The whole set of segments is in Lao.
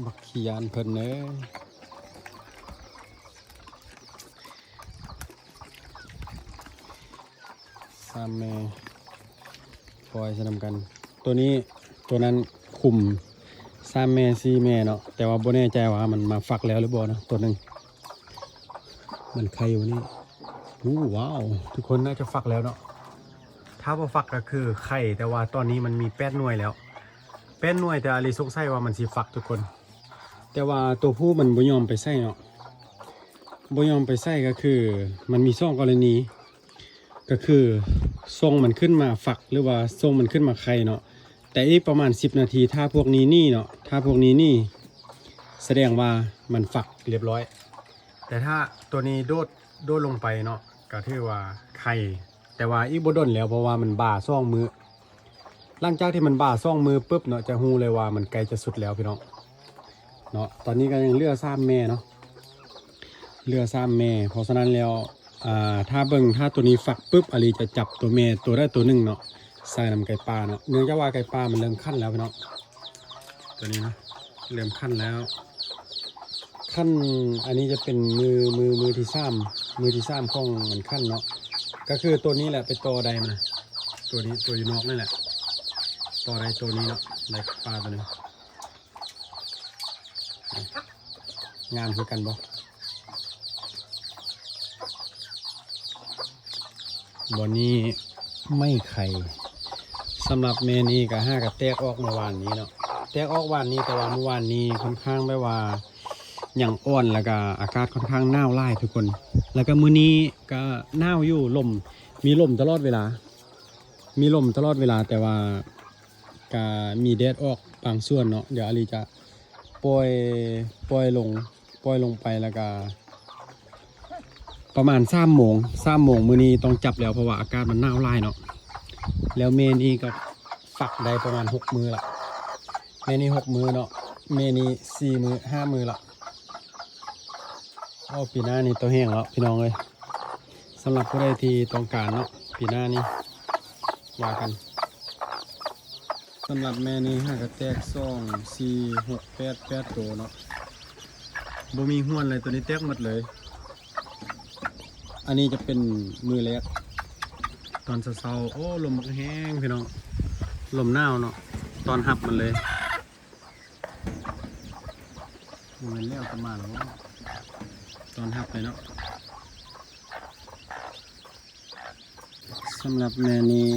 ບັກຂີ້ຢ້ານເພິ່ນເອີຍ. ສາມແມ່ ປ່ອຍໃສ່ນຳກັນ. ໂຕນີ້ ໂຕນັ້ນຄຸມ ສາມແມ່ ສີ່ແມ່ເນາະ, ແຕ່ວ່າບໍ່ແນ່ໃຈວ່າມັນມາຟັກແລ້ວຫຼືບໍ່ເນາະ. ໂຕໜຶ່ງ ມັນໄຂ່ຢູ່ນີ້. ໂອ້ ວ້າວ ທຸກຄົນ ໜ້າຈະຟັກແລ້ວເນາະ. ຖ້າບໍ່ຟັກກໍຄືໄຂ່, ແຕ່ວ່າຕອນນີ້ມັນມີແປດໜ່ວຍແລ້ວ, ແປດໜ່ວຍ, ແຕ່ອາລີສົງໄສວ່າມັນຊິຟັກທຸກຄົນ. ແຕ່ວ່າໂຕຜູ້ມັນບໍ່ຍອມໄປໃສ່ເນາະ, ບໍ່ຍອມໄປໃສ່ ກໍຄືມັນມີສອງກໍລະນີ, ກໍຄືສົ່ງມັນຂຶ້ນມາຟັກ ຫຼືວ່າສົ່ງມັນຂຶ້ນມາໄຂ່ເນາະ. ແຕ່ອີກປະມານສິບນາທີ ຖ້າພວກນີ້ໜີເນາະ, ຖ້າພວກນີ້ໜີ ສະແດງວ່າມັນຟັກລຽບຮ້ອຍ. ແຕ່ຖ້າໂຕນີ້ໂດດ ໂດດລົງໄປເນາະ ກໍຖືວ່າໄຂ່, ແຕ່ວ່າອີກບໍ່ດົນແລ້ວ ເພາະວ່າມັນບາສອງມື້. ຫຼັງຈາກທີ່ມັນບາສອງມື້ປຶບເນາະ ຈະຮູ້ເລີຍວ່າມັນໃກ້ຈະສຸດແລ້ວພີ່ນ້ອງເນາະ. ຕອນນີ້ກໍຍັງເຫຼືອສາມແມ່ເນາະ, ເຫຼືອສາມແມ່. ເພາະສະນັ້ນແລ້ວ ອ່າ ຖ້າເບິ່ງ ຖ້າໂຕນີ້ຟັກປຶບ ອາລີຈະຈັບໂຕແມ່ໂຕໃດໂຕໜຶ່ງເນາະ ໃສ່ນຳໄກ່ປ່າເນາະ, ເນື່ອງຈາກວ່າໄກ່ປ່າມັນເລີ່ມຂັນແລ້ວພີ່ນ້ອງ. ໂຕນີ້ເນາະ ເລີ່ມຂັນແລ້ວ. ຂັ້ນ ອັນນີ້ຈະເປັນມື ມື ມືທີສາມ ມືທີສາມຂອງມັນຂັ້ນເນາະ. ກໍຄືໂຕນີ້ແຫຼະໄປຕໍ່ໄດ້ມັນນະ, ໂຕນີ້ ໂຕຢູ່ນອກນີ້ແຫຼະ ຕໍ່ໄດ້ໂຕນີ້ເນາະ, ໄດ້ປາໂຕນີ້. ງາມຄືກັນບໍ່? ບ່ອນນີ້ໄມ້ໄຂ່. ສຳລັບແມ່ນີ້ກໍຫາກະແຕກອອກເມື່ອວານນີ້ເນາະ, ແຕກອອກວານນີ້, ແຕ່ວ່າເມື່ອວານນີ້ຄ່ອນຂ້າງແບບວ່າຍັງອ່ອນ ແລ້ວກະອາກາດຄ່ອນຂ້າງໜາວຫຼາຍທຸກຄົນ. ແລ້ວກະມື້ນີ້ກະໜາວຢູ່, ລົມ ມີລົມຕະຫຼອດເວລາ, ມີລົມຕະຫຼອດເວລາ, ແຕ່ວ່າກະມີແດດອອກບາງສ່ວນເນາະ. ດຽວອາລີຈະປ່ອຍ ປ່ອຍລົງ ປ່ອຍລົງໄປ ແລ້ວກະປະມານສາມໂມງ ສາມໂມງມື້ນີ້ຕ້ອງຈັບແລ້ວ ເພາະວ່າອາກາດມັນໜາວຫຼາຍເນາະ. ແລ້ວແມ່ນີ້ກໍຟັກໄດ້ປະມານຫົກມື້ລະ, ແມ່ນີ້ຫົກມື້ເນາະ, ແມ່ນີ້ສີ່ມື້ ຫ້າມື້ລະ. ໂອ້ ປີໜ້ານີ້ໂຕແຮງແລ້ວພີ່ນ້ອງເອີຍ. ສຳລັບຜູ້ໃດທີ່ຕ້ອງການເນາະ ປີໜ້ານີ້ວ່າກັນ. ສຳລັບແມ່ນີ້ຫາກະແຕກສອງ ສີ່ ຫົກ ແປດ ແປດໂຕເນາະ, ບໍ່ມີຫວນເລີຍ, ໂຕນີ້ແຕກໝົດເລີຍ. ອັນນີ້ຈະເປັນມື້ແລກຕອນເຊົ້າໆ. ໂອ້ ລົມບັກແຮງພີ່ນ້ອງ, ລົມໜາວເນາະ ຕ້ອນຮັບມັນເລີຍ. ບໍ່ແມ່ນແລ້ວກໍມາແລ້ວ ຕ້ອນຮັບເລີຍເນາະ. ສຳລັບແມ່ນີ້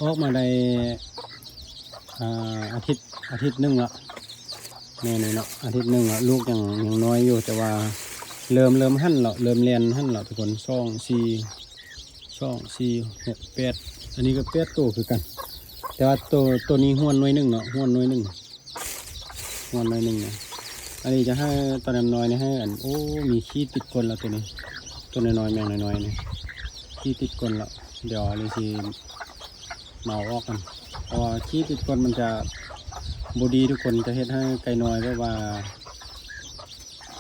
ອອກມາໄດ້ ອ່າ ອາທິດ ອາທິດໜຶ່ງລະ ແມ່ນີ້ເນາະ, ອາທິດໜຶ່ງລະ. ລູກຍັງ ຍັງນ້ອຍຢູ່ ແຕ່ວ່າເລີ່ມ ເລີ່ມຫັນລະ ເລີ່ມແລ່ນຫັນລະທຸກຄົນ. ສອງ ສີ່ ສອງ ສີ່ ຫົກ ແປດ ອັນນີ້ກໍແປດໂຕຄືກັນ, ແຕ່ວ່າໂຕ ໂຕນີ້ຫວນໜ່ວຍໜຶ່ງເນາະ, ຫວນໜ່ວຍໜຶ່ງ ຫວນໜ່ອຍໜຶ່ງນະ. ອັນນີ້ຈະໃຫ້ຕອນນ້ອຍນີ້ໃຫ້ອັນ ໂອ້ ມີຂີ້ຕິດກົ້ນແລ້ວໂຕນີ້, ໂຕນ້ອຍໆ ແມງນ້ອຍໆນີ້ ຂີ້ຕິດກົ້ນແລ້ວ. ດຽວອັນນີ້ຊິມາເອົາອອກກັນ ເພາະວ່າຂີ້ຕິດກົ້ນມັນຈະບໍ່ດີທຸກຄົນ, ຈະເຮັດໃຫ້ໄກ່ນ້ອຍແບບວ່າ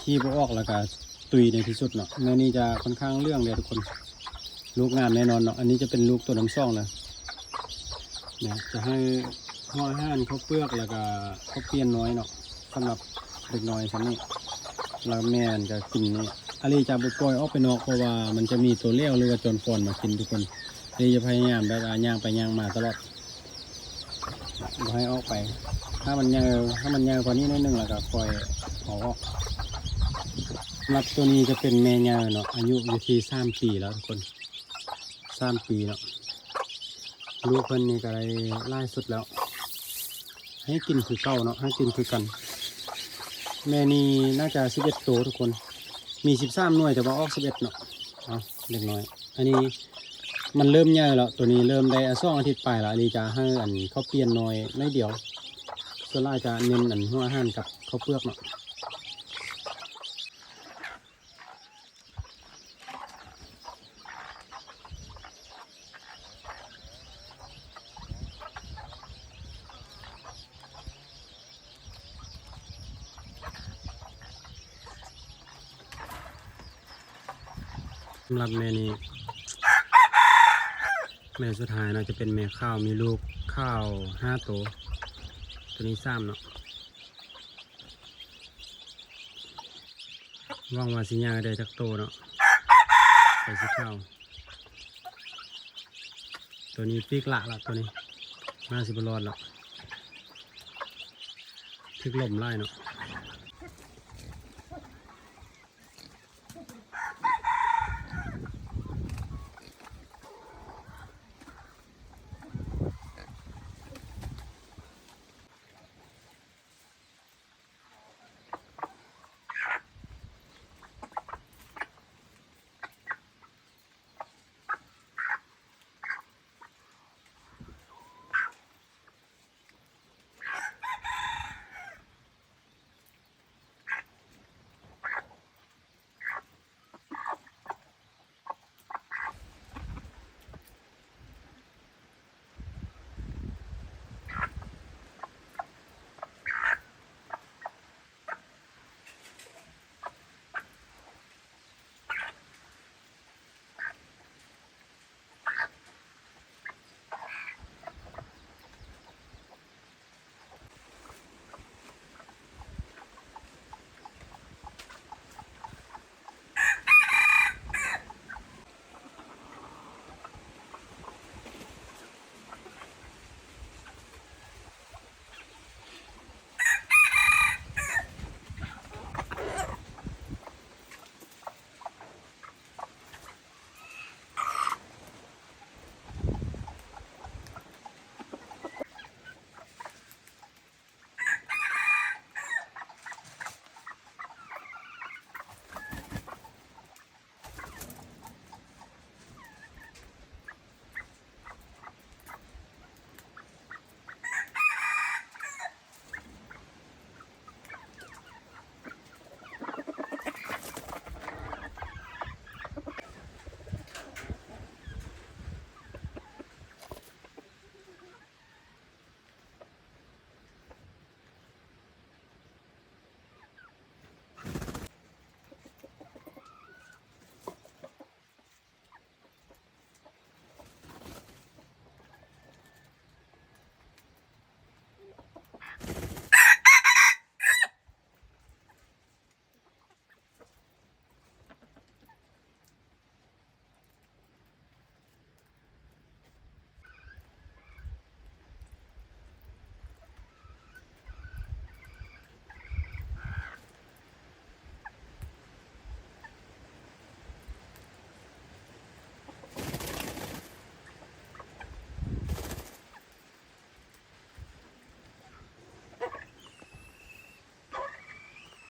ຂີ້ບໍ່ອອກ ແລ້ວກະ ຕຸຍໃນທີ່ສຸດເນາະ. ແມ່ນີ້ຈະຄ່ອນຂ້າງເຫຼືອງເດ້ທຸກຄົນ, ລູກງາມແນ່ນອນເນາະ. ອັນນີ້ຈະເປັນລູກໂຕທີສອງນະ, ຈະໃຫ້ຫົວອາຫານ ເຂົ້າເປືອກ ແລ້ວກະເຂົ້າປ່ຽນນ້ອຍເນາະ, ສຳລັບເດັກນ້ອຍຊ່ຳນີ້. ແລ້ວແມ່ມັນກະກິນນີ້. ອາລີຈະບໍ່ປ່ອຍອອກໄປນອກ ເພາະວ່າມັນຈະມີໂຕແຫຼວ ຫຼືວ່າໂຈນຟອນມາກິນທຸກຄົນ. ອາລີຈະພະຍາຍາມແບບວ່າຍ່າງໄປຍ່າງມາຕະຫຼອດ. ບໍ່ໃຫ້ອອກໄປ. ຖ້າມັນໃຫຍ່ ຖ້າມັນໃຫຍ່ກວ່ານີ້ໜ້ອຍໜຶ່ງ ແລ້ວກໍຄ່ອຍເອົາອອກ. ສຳລັບໂຕນີ້ຈະເປັນແມ່ໃຫຍ່ເນາະ, ອາຍຸຢູ່ທີ່ສາມປີແລ້ວທຸກຄົນ, ສາມປີເນາະ. ລູກເພິ່ນນີ້ກໍໄດ້ຫຼາຍສຸດແລ້ວ, ໃຫ້ກິນຄືເກົ່າເນາະ, ໃຫ້ກິນຄືກັນ. ແມ່ນີ້ໜ້າຈະສິບເອັດໂຕທຸກຄົນ, ມີສິບສາມໜ່ວຍ ແຕ່ວ່າອອກສິບເອັດເນາະ. ເອົາ ເດັກນ້ອຍ ອັນນີ້ ມັນເລີ່ມໃຫຍ່ແລ້ວ, ໂຕນີ້ເລີ່ມໄດ້ ອາ ສອງອາທິດປາຍແລ້ວ. ອັນນີ້ຈະໃຫ້ ອັນ ເຂົ້າປ່ຽນໜ່ອຍ ໜ້ອຍດຽວ, ສ່ວນຫຼາຍຈະເນັ້ນ ອັນ ຫົວອາຫານກັບເຂົ້າເປືອກເນາະ. ສຳລັບແມ່ນີ້ ແມ່ສຸດທ້າຍເນາະ ຈະເປັນແມ່ຂາວ ມີລູກຂາວຫ້າໂຕ, ໂຕນີ້ສາມເນາະ. ຫວັງວ່າຊິຍ່າງໄດ້ຈັກໂຕເນາະ ໄປຊິເຂົ້າ. ໂຕນີ້ປີກລະລະ ໂຕນີ້ໜ້າຊິບໍ່ລອດລະ ຖືກລົມຫຼາຍເນາະ.